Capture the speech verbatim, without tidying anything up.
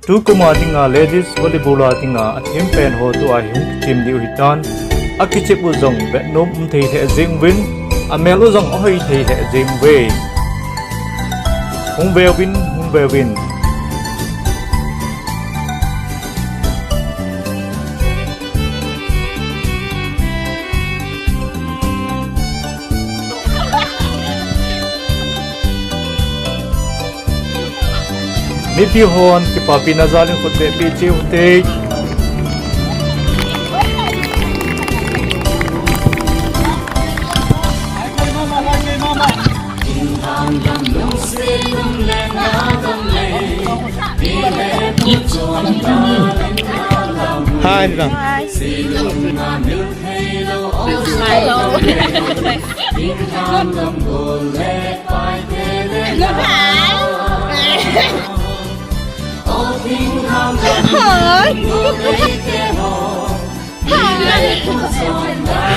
Tukum a dinga ladies volleyball a dinga athem pen ho tua hi hung kichep diu hitan, akichep u jong vetnom um thei lheh jeng uvin, amel u jong ahoi thei lheh jeng uve. Hung veuvin, hung veuvin. Mipi hon kipapina jal in khut beh peh cheh ute. Hi, Nina. Hello. Hi. Hi.